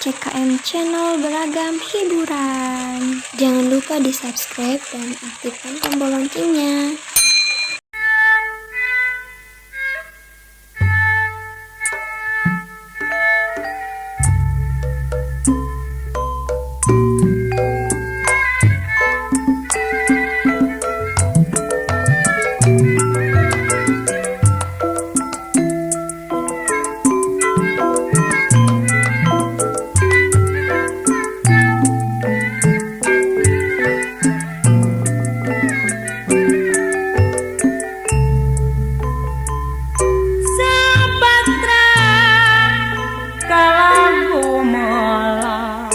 CKM Channel Beragam Hiburan. Jangan lupa di subscribe dan aktifkan tombol loncengnya. Sapatra kalagu mela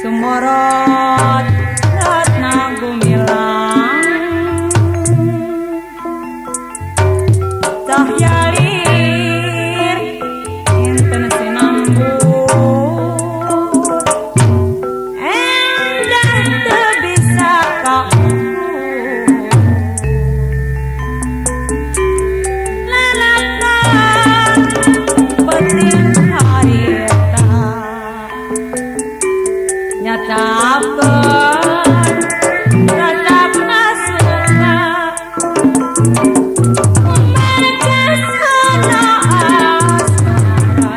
sumorot ratna gumilang cahya lir inten sinambur endah teu bisa kaukur lalakan penting harita nyatapkeun rasana suka margasana asmara.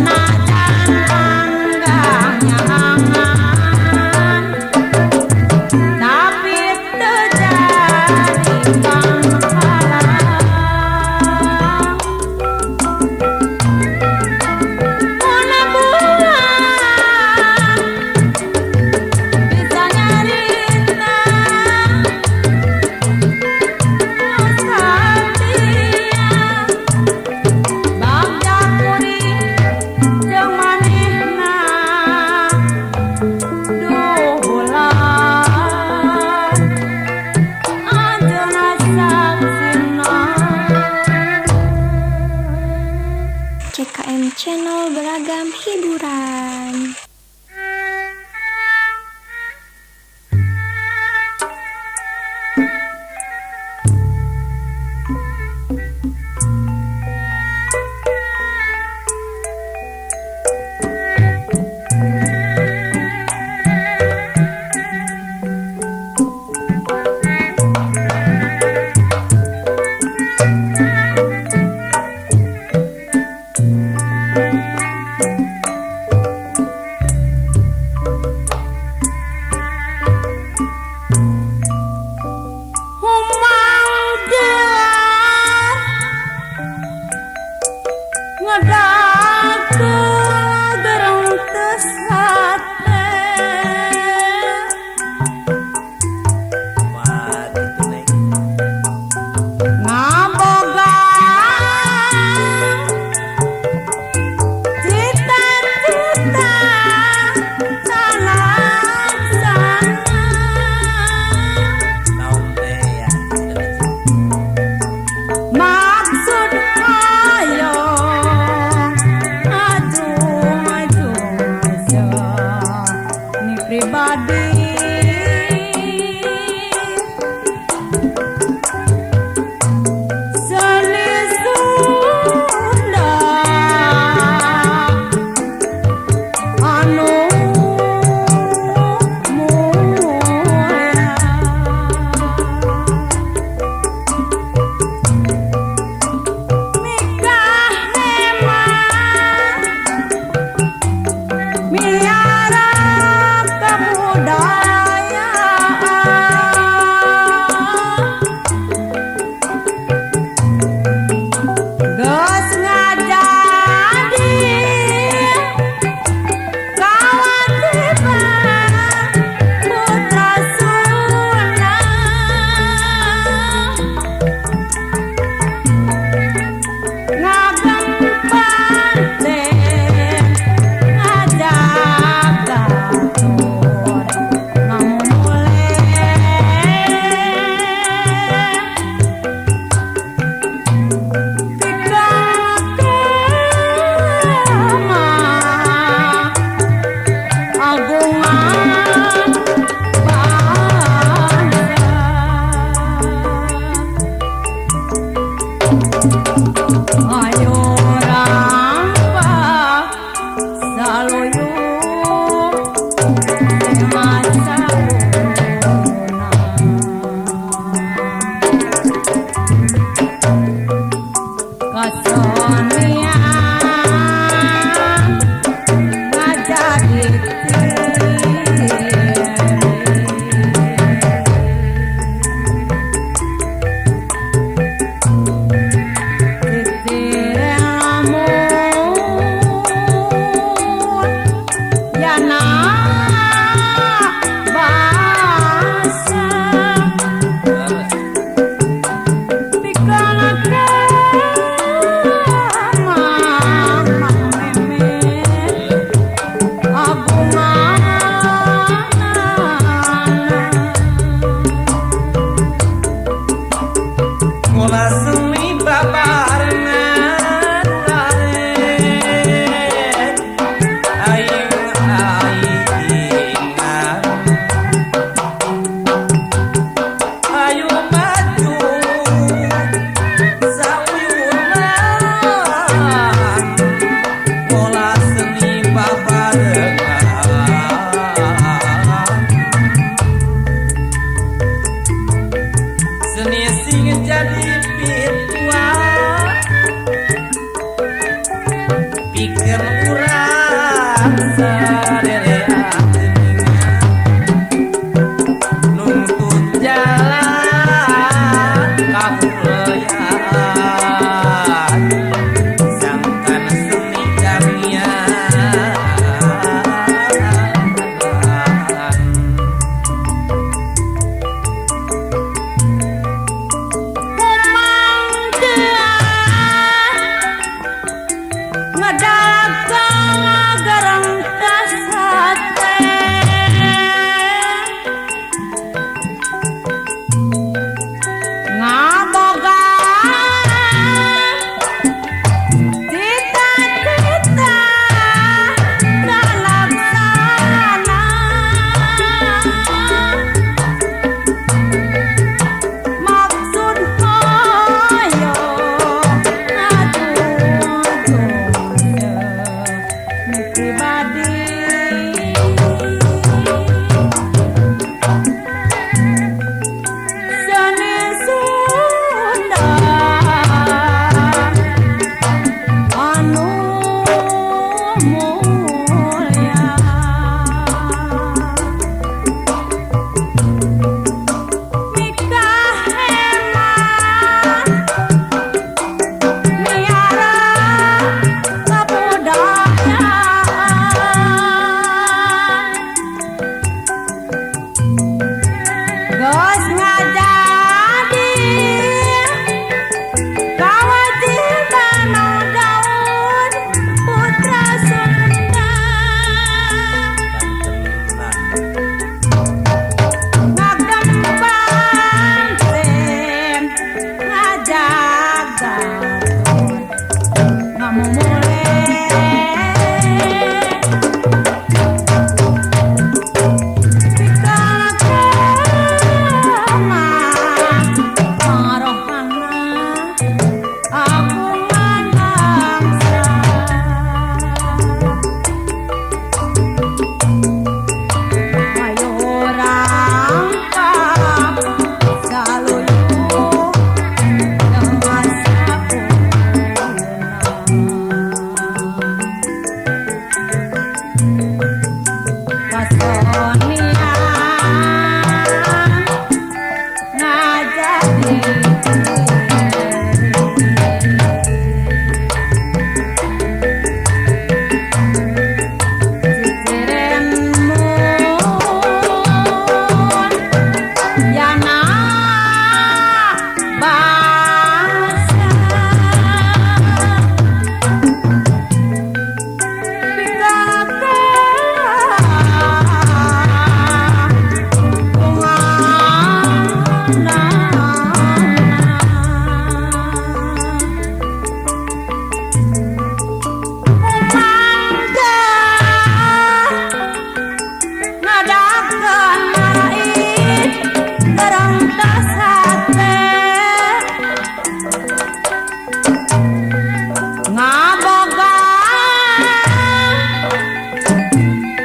Sanajan anggang nyaangan, tapi teu jadi panghalang. Mun buang bisa nyarita nostalgia, bagja kuring jeung manehna duh bulan anjeunna saksina. CKM Channel, beragam hiburan. Pribadi seni Sunda anu mulia nikah hemat miara kebudayaan geus ngajadi kawajiban Daud putra Sunda ngagem bangsen ngajaga ngamumule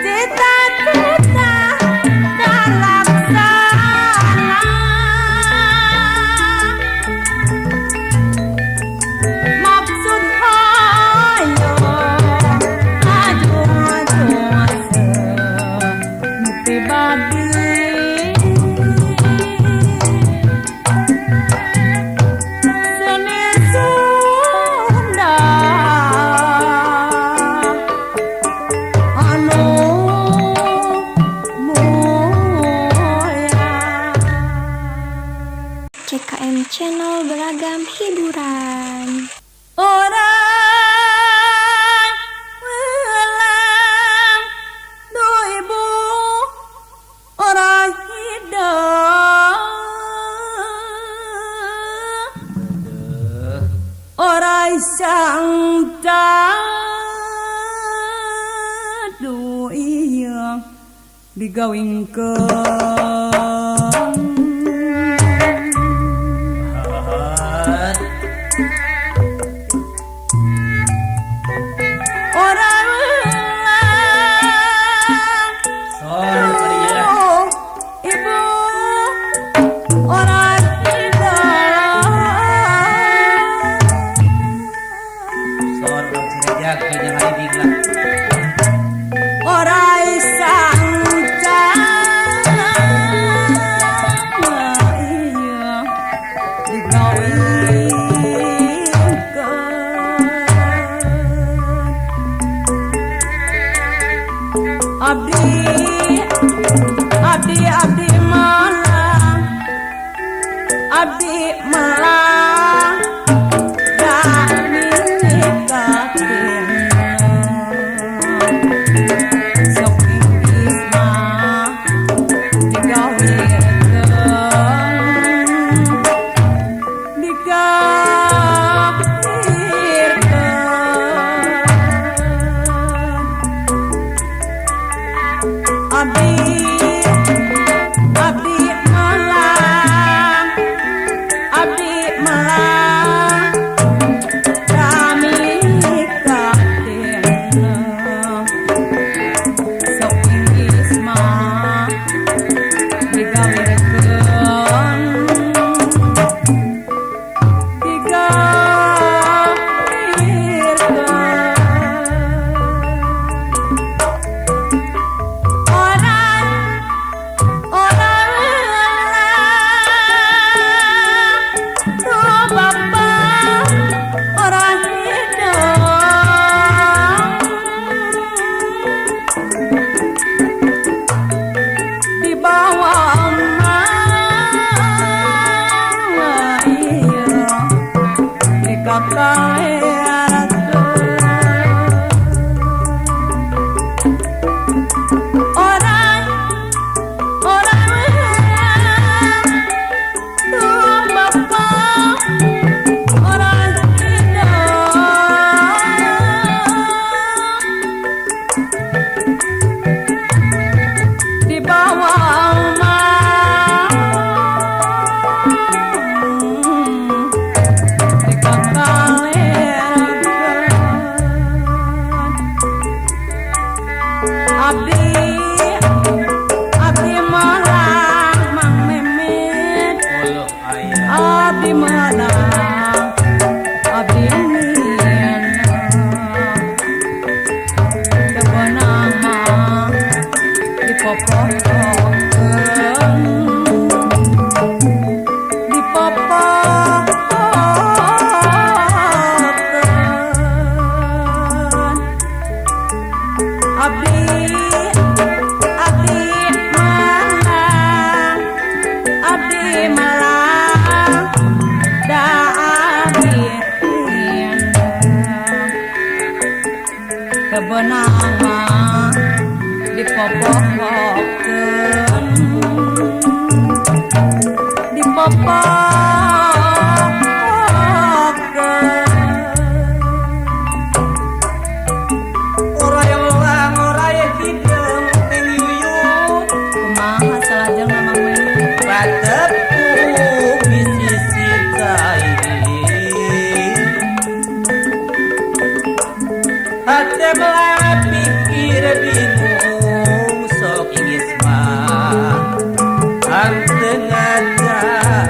Cita-cita terlaksana maksud hoyong ajung-ajung seni pribadi seni Sunda anu mulia. CKM Channel beragam hiburan. Orang welang du ibu orang hidup orang sangta du iya digawingkeun. Orang welang Sor kadinya. Ibu orang hidup Sor urang Cirejag kayaknya hari lah. Orang sangca iya digawingkeun. Abdi abdi abdi malang abdi malang sok inggris mah digawirkeun digawirkeun abdi abdi malang abdi malang kami katina Kakaleratkeun. Orang orang tumapa orang hidup di bawah mah di kakaleratkeun. Abdi abdi melang Mang Memet. Uluh aya. Abdi melang abdi nien kebenang mah dipopokokeun, dipopokokeun. Abdi abdi melang abdi melang da abdi tien kebenang mah dipopokokeun, dipopokokeun. Ora yang melang ora yang hideung Neng Yuyun. Kumaha salajengna, Mang Memet? Patepung di sisi cai. Hate melang pikir bingung sok ingis mah hanteu ngajar.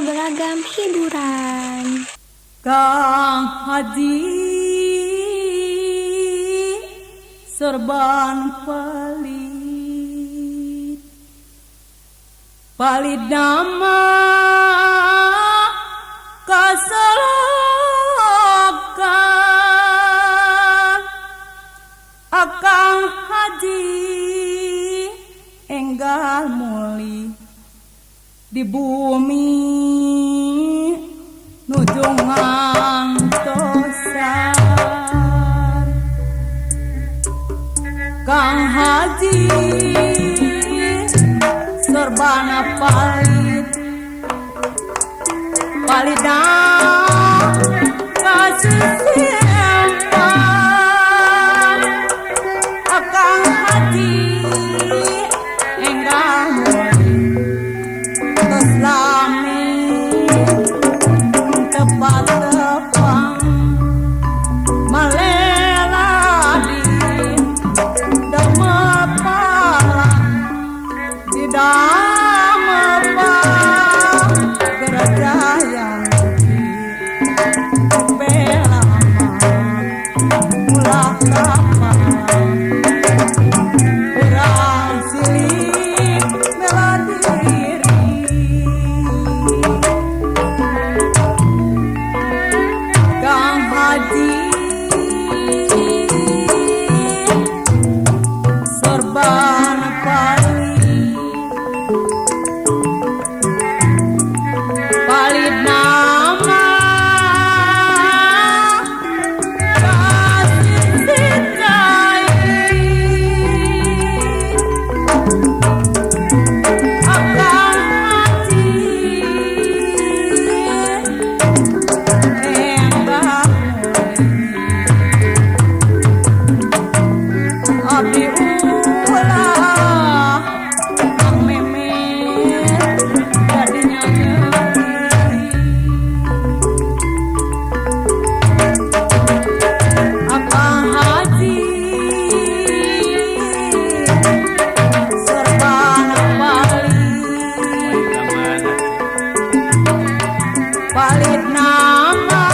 beragam hiburan. Kang Haji serban palit, palit nama kasolokan. Akang Haji enggal muli di bumi nuju ngantosan. Kang Haji serbana palit, palida kasisiempan. Akang Haji enggal muli tos lami tepat tepang maleladi damepala di damepa gerajaya belama ulah kapal urang silih meladiri. Kang Haji serban palit, palit nama kasih cai. Akang Haji enggal abdi ulah Kang Memet jadi nyanyi. Akang Haji serban palit, palit nama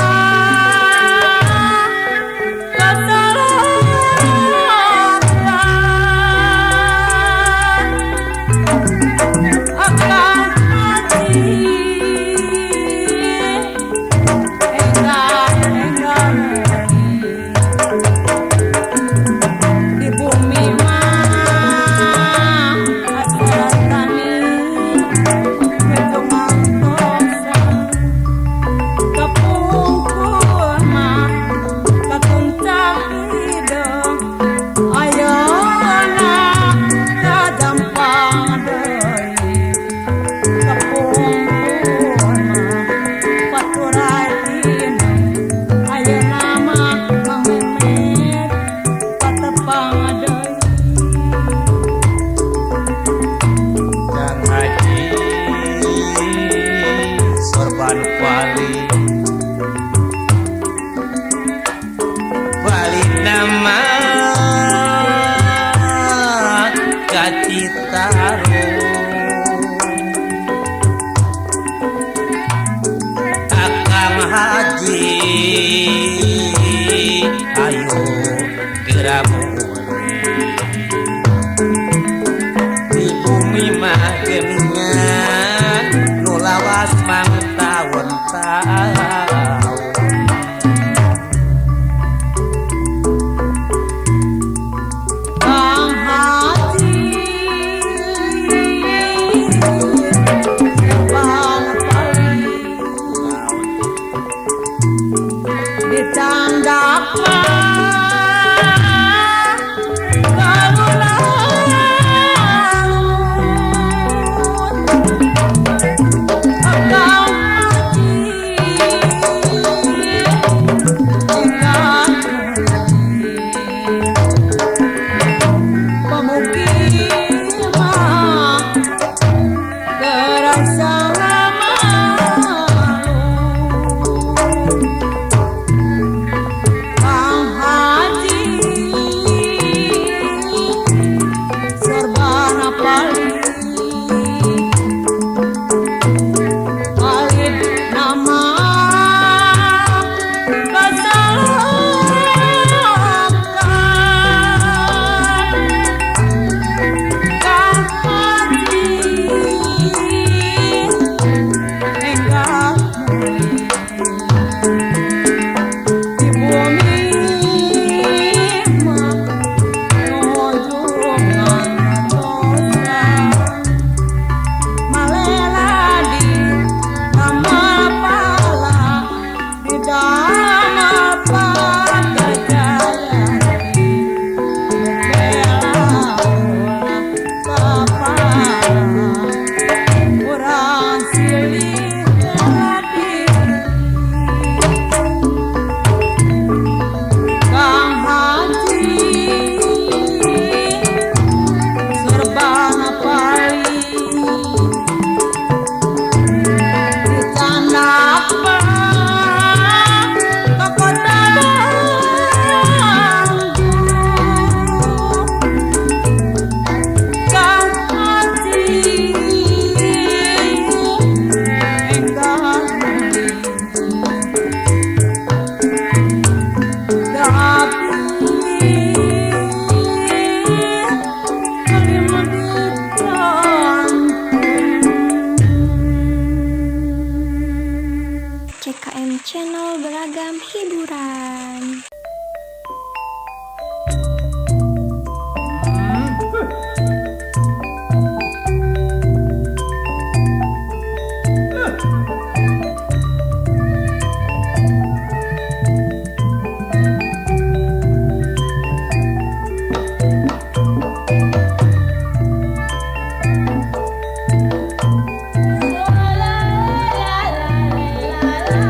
kasalokan. Akang Haji enggal enggal di bumi mah asal tani nuju ngantosan. Kapungkur mah katuncak hideung ayeuna kadampang deui. Kapungkur mah paturai tineu ayeuna mah Mang Memet patepang deui. Kang Haji sorban palit, palit nama ka Citarum. Akang Haji ayo geura mulih di bumi mah geuningan nu lawas mang taun-taun. Kang Haji serban palit, di Di bumi mah ngojungan dosa malela di pala di dama pagajayati bela ulah sapara urang silih diri Kang Haji serba pali dicanak ke kota Bandung. Kang Haji enggal tapi CKM Channel beragam hiburan. La la la la la.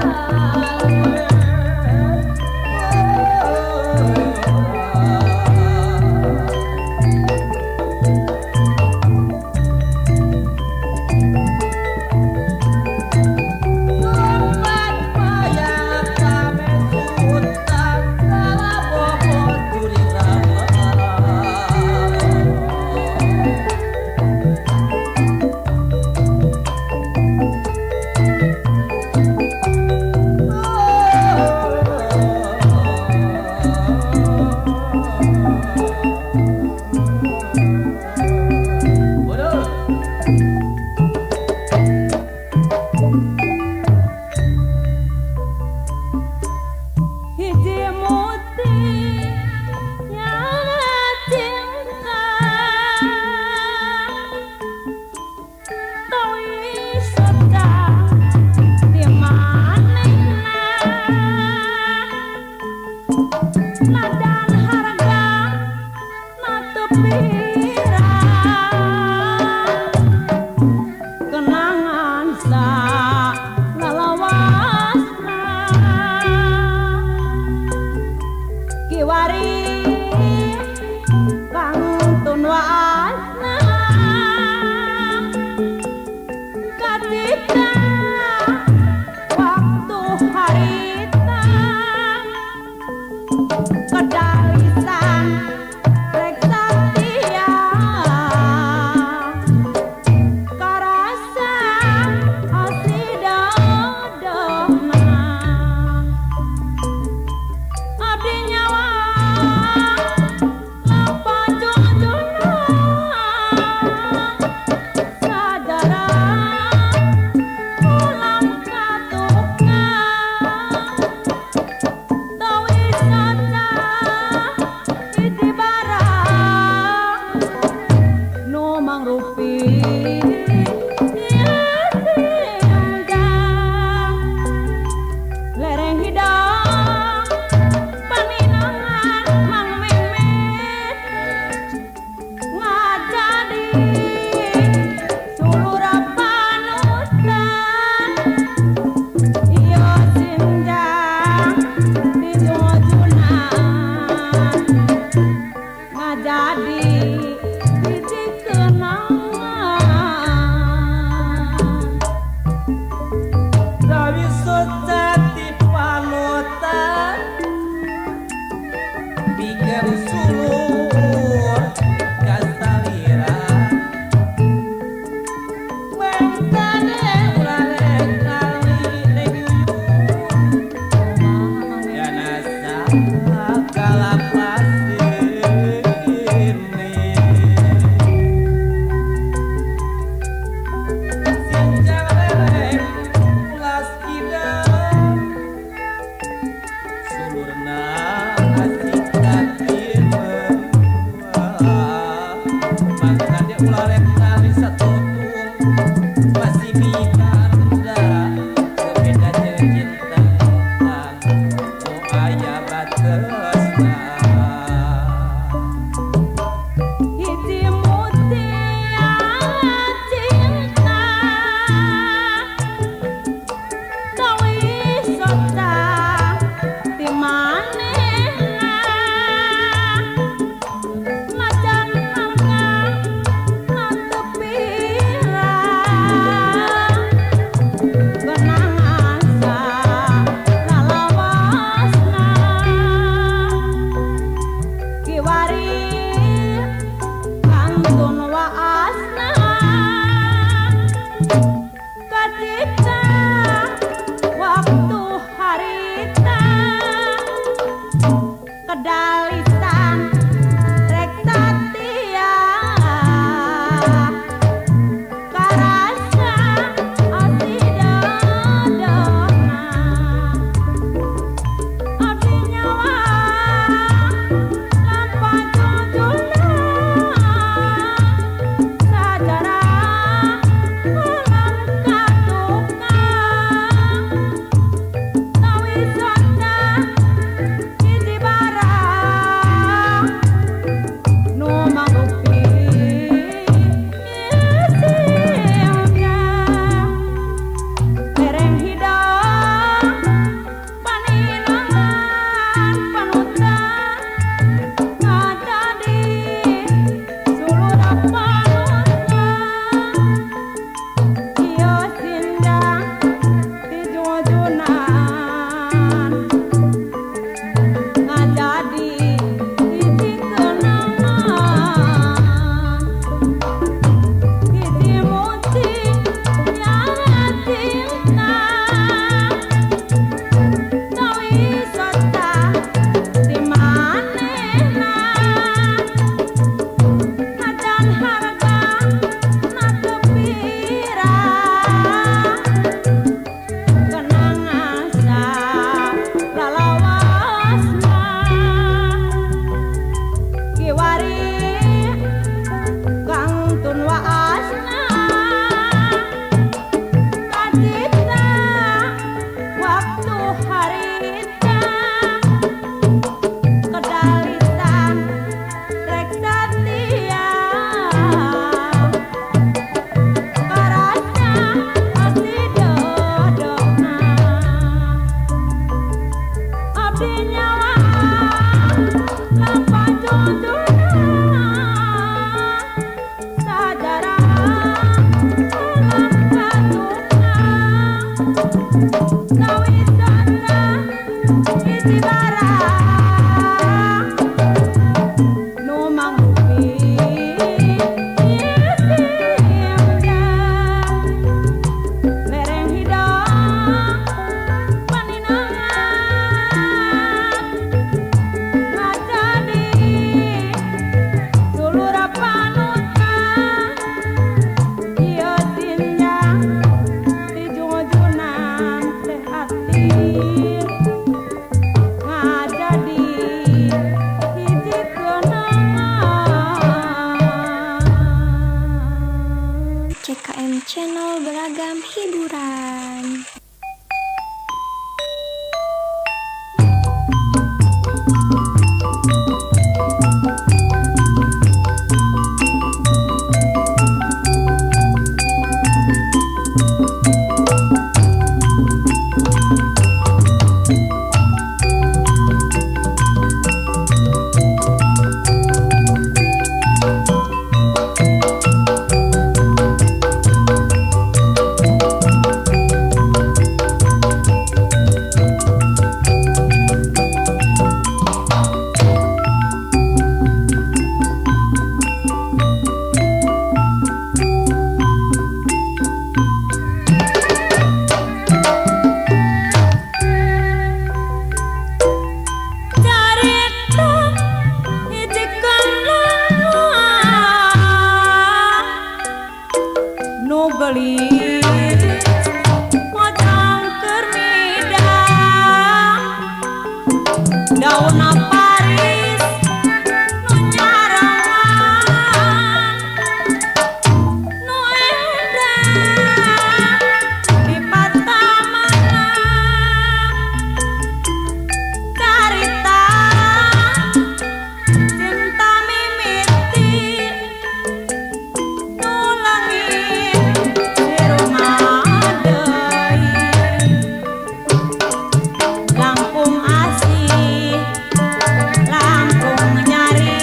Gelir ngajadi hiji kenangan. CKM Channel beragam hiburan. Carita hiji kenangan nu geulis mojang keur midang, daunna paris nu nyarangan, nu endah di patamanan. Carita cinta mimiti nu leungit siruma deui, langkung asih langkung nyari,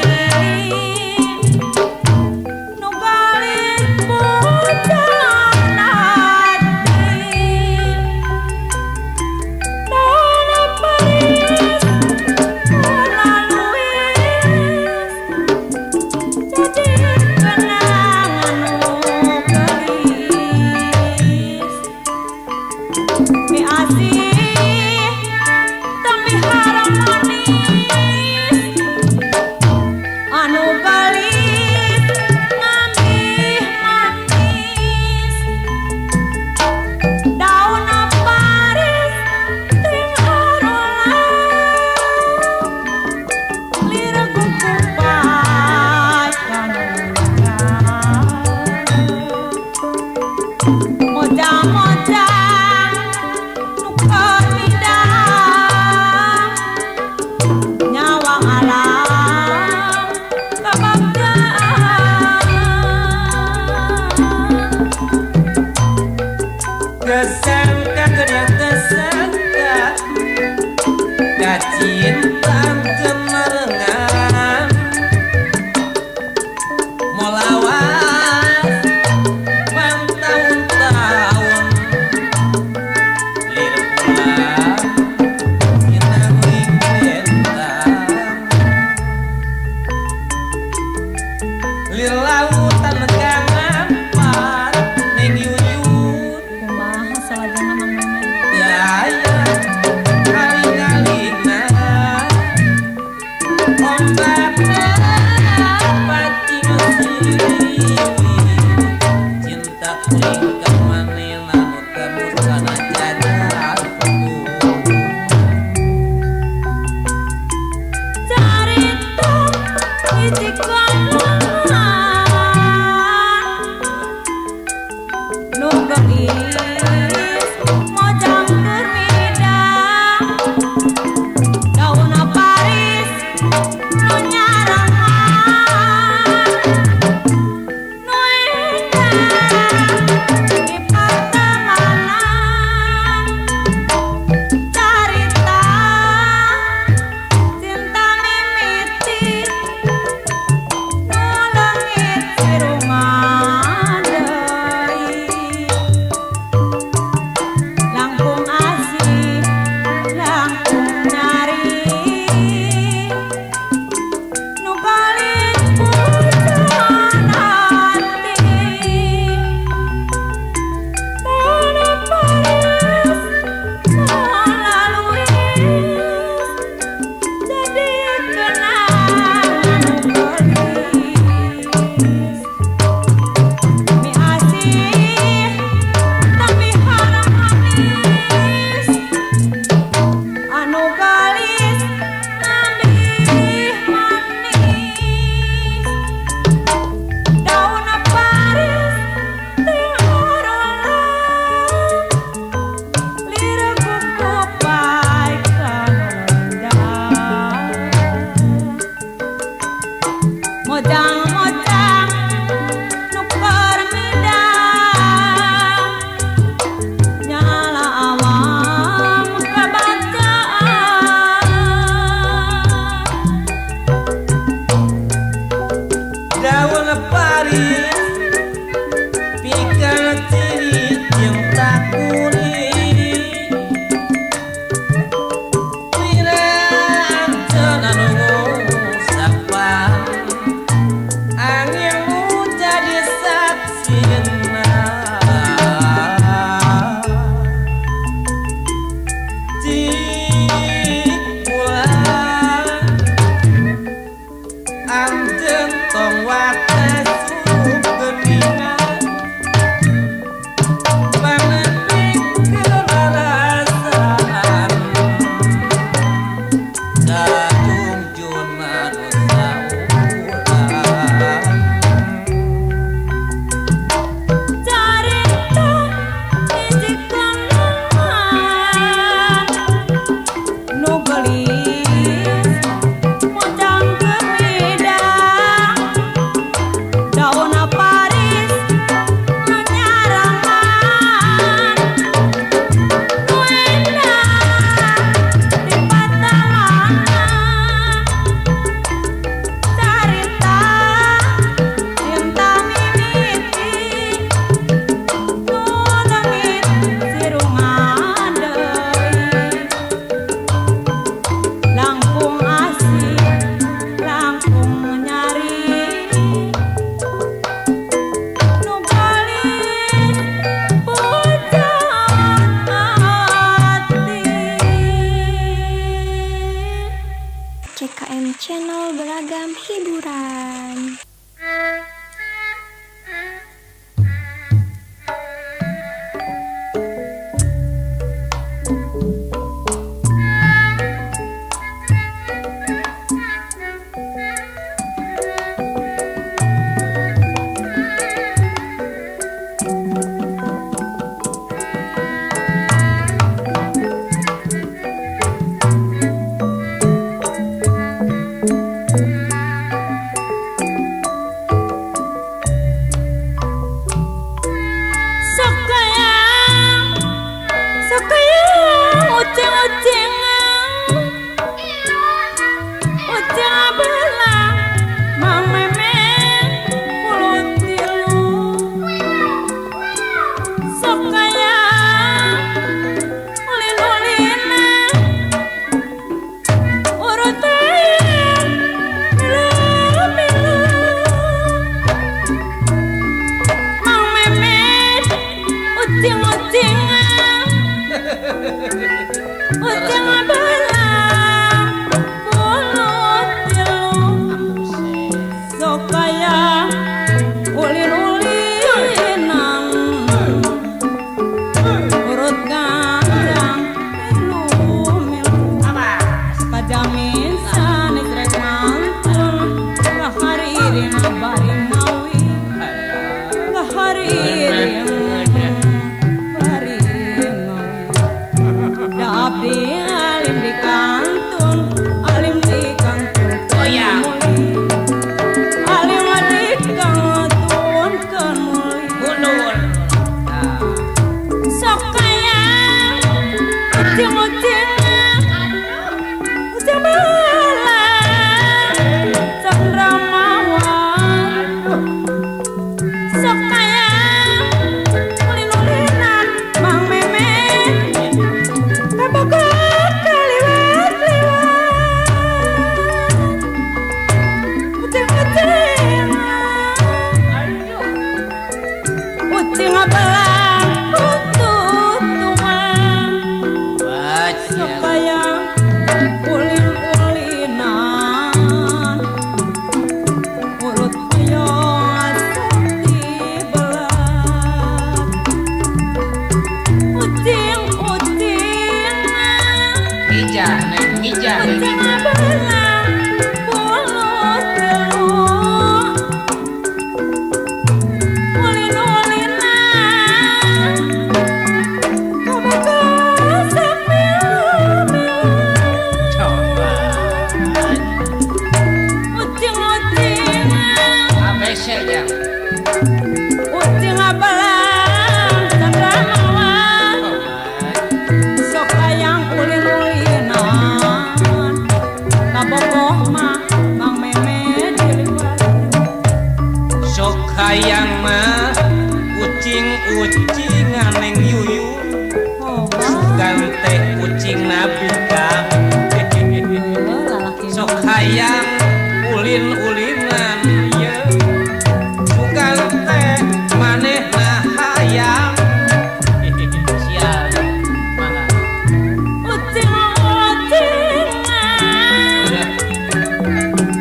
nu galir pujaan hati. Daun paris laluis jadi kenangan nu geulis, miasih teu miharep manis, anu geulis ngamih manis, daun paris ting arolang lir gugupan kanungan, mojang-mojang nu Channel Beragam Hiburan. Sok hayang ucing-ucingan, ucing belang Mang Memet mulut tilu. Sok hayang ulin-ulinan, urut hayang milu-milu. Mang Memet ucing-ucingan, ucing belang mulut tilu. Sok hayang ulin-ulinan, urut kandang milu-milu. Pajamin sanes rek mantun, ngaharirin bari mawi, ngaharirin bari mawi. Da abdi alim di kantun, alim di kantun Goyang. Muli. Alim di kantun keun muli. Mundur. Nah, Sok hayang ucing-ucingan, ucing belang cendra mawa. Sok hayang ulin-ulinan Mang Memet kabogoh kaliwat-liwat. Ucing-ucingan, ucing belang butuh tuang. Baca. Sok hayang ulin-ulinan, urut hoyong sakti belah. Ucing-ucingan, Ngijah, neng, ngijah, neng, ucing ngijah. belang mulut telu. Ulin-ulinan, kabogoh sok milu-milu. Coba. Ucing-ucingan, ABC nya. ucing belang cendra mawa. Coba. Sok hayang ulin-ulinan, kabogoh mah Mang Memet diliwat. Sok hayang mah ucing-ucingan neng yuyun. Oh, Sugan teh kucing nabi kang. lalaki. Sok hayang ulin-ulinan ye. Sugan teh manehna hayang. Sial. Mangga. Ucing-ucingan,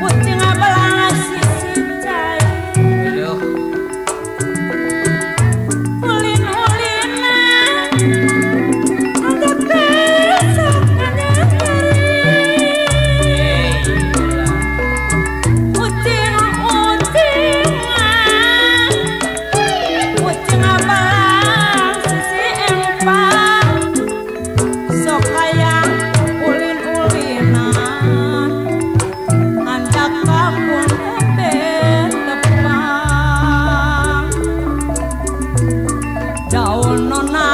ucing belang sisi cai. Aduh. Ulin-ulinan, ada kesokannya nyeri. Hey, Ucing-ucingan, ucing belang sisi empat. Sok hayang ulin-ulinan, handak kapun tepang. Daun nona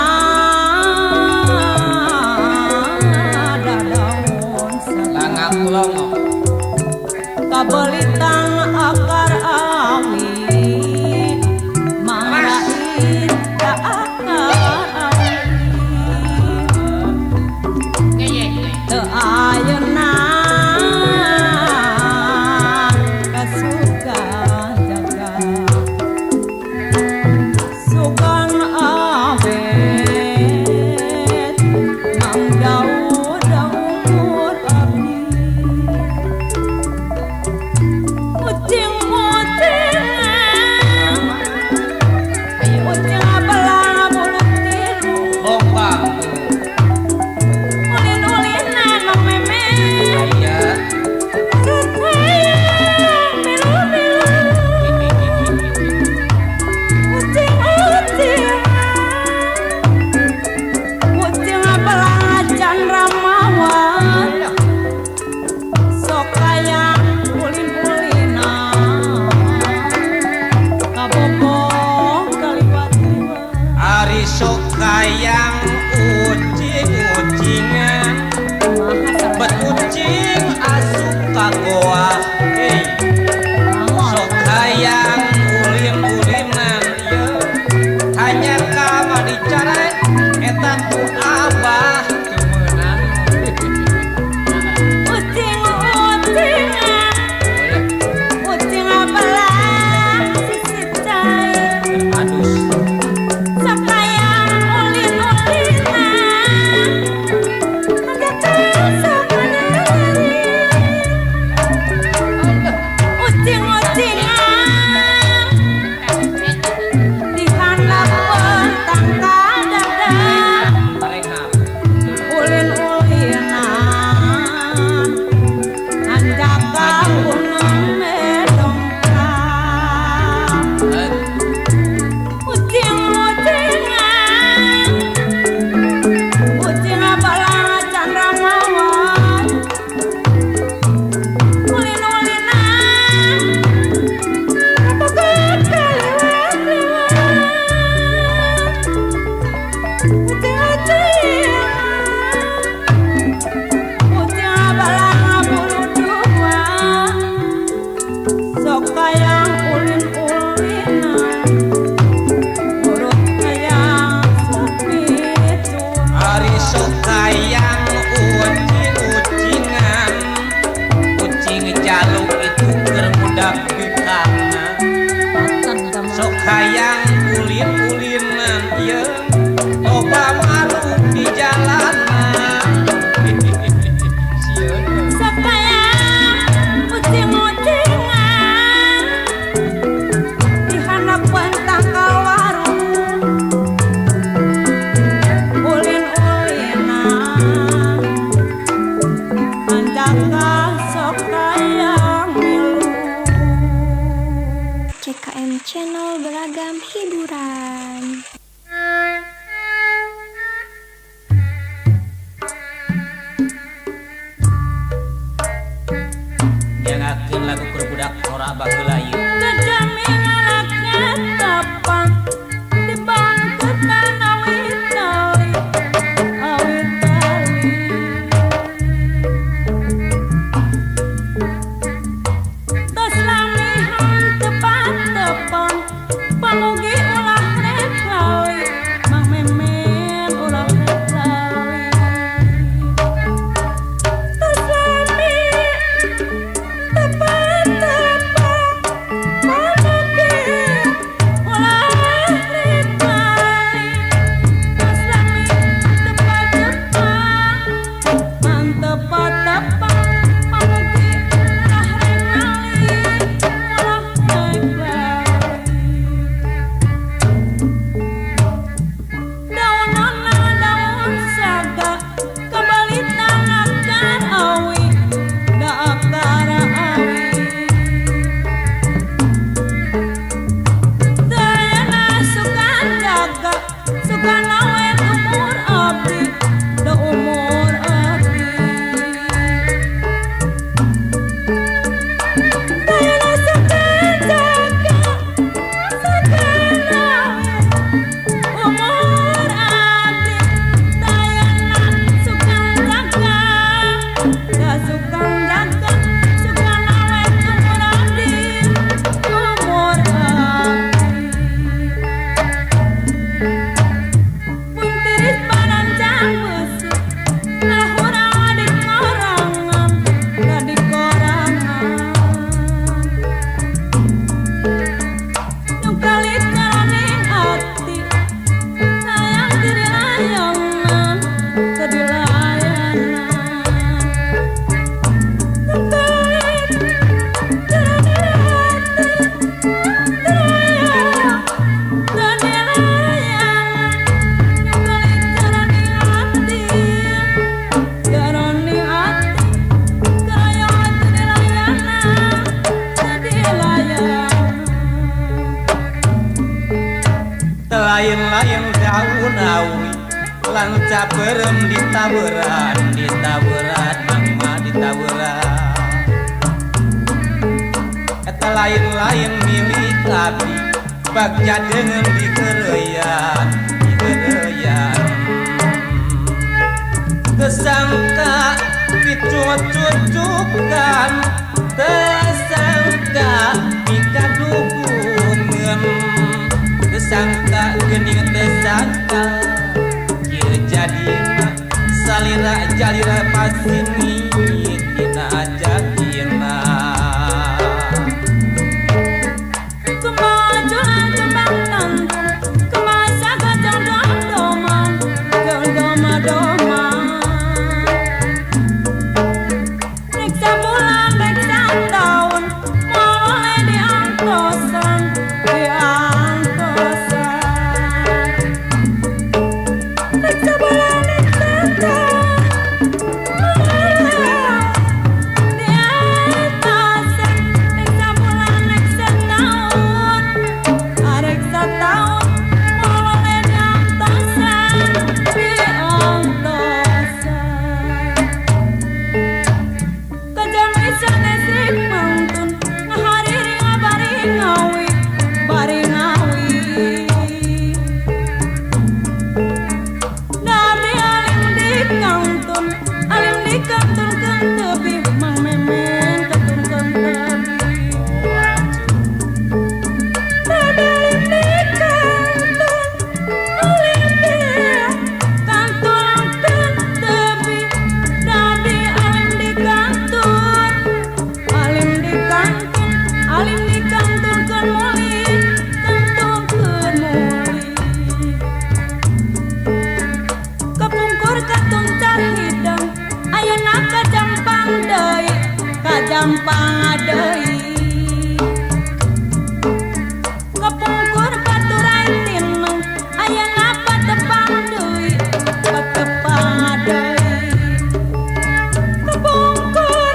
da daun salam. Langak longo. Kabelitan akar awi, mangrai ka akar awi. Ngeyek. Teu ayeuna kasukan jaga, sugan awet Mang Daud umur abdi. channel beragam hiburan. Nyangakeun lagu keur budak ora baheula ieu. Kejami ngalaketepang di bangketan awit tali, awit tali. Tos lamihan tepat-tepang, pamugi ulah rek lali, Mang Memen ulah rek lali. Tos lami tepat-tepang, pamugi ulah rek lali. Tos lami tepat-tepang, mang tepat-tepang, pamugi ulah rek lali, ulah rek lali. Daunana daun saga, kabalitna akar awi, da akar awi. Dayana suka jaga, suka awet umur abdi, da umur abdi. Dayana suka jaga, suka awet umur abdi. Dayana suka jaga, da suka jaga, suka awet umur abdi, umur abdi. Buntiris parancang beusi, ngahurang di korangan, da di korangan. Nyungkalit jaraning ati, hayang teu dilayanan, teu dilayanan. Nyungkalit jaraning ati, hayang teu dilayanan. Nyungkalit jaraning ati, jaraning ati, hayang teu dilayanan, teu dilayanan. Lain-lain daun awi lanca beureum ditaburan, ditaburan mangma ditaburan. Eta lain-lain milik abdi bagja deungeun diheureuyan, diheureuyan. Teu sangka dicucucukan, teu sangka mikaduhungeun, teu sangka geuning teu sangka kieu jadina salira jalira pasini tina jadina. Kemajuan kembang tandung, kemasa gajah dodoman, dodoma-doman. Rek sabulan, rek sataun, moal diantosan, diantosan. Rek sabulan, rek sataun, moal diantosan. Rek sabulan, rek sataun, arek sataun, moal diantosan, diantosan. Kajami sanes rek mangtun, ngahariring bari ngawi, bari ngawi. Dari alim di kantun, alim di kantun keun tebih, Mang Memen kantun keun tebih. Dari alim di kantun, alim di kantun keun tebih. Dari alim di kantun, alim di kantun, alim di kantun keun muli, kantun keun muli. Kapungkur katuncar hidang, ayeuna kajampang deui, kajampang deui. Kapungkur baturai tineng, ayeuna patepang deui, patepang deui. Kapungkur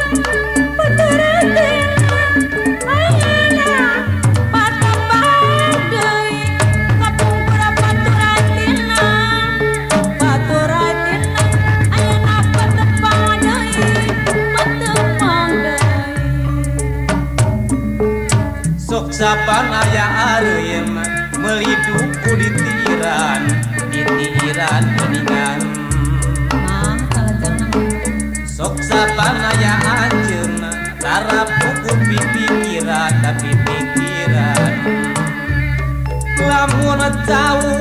baturai tineng, ayeuna patepang Sapan aya areum meuli duku ditiiran, ditiiran geuningan. Mah kalajeng nang. Sok sapan aya anjeun tara puguh pipikiran, tapi pikiran lamun cau.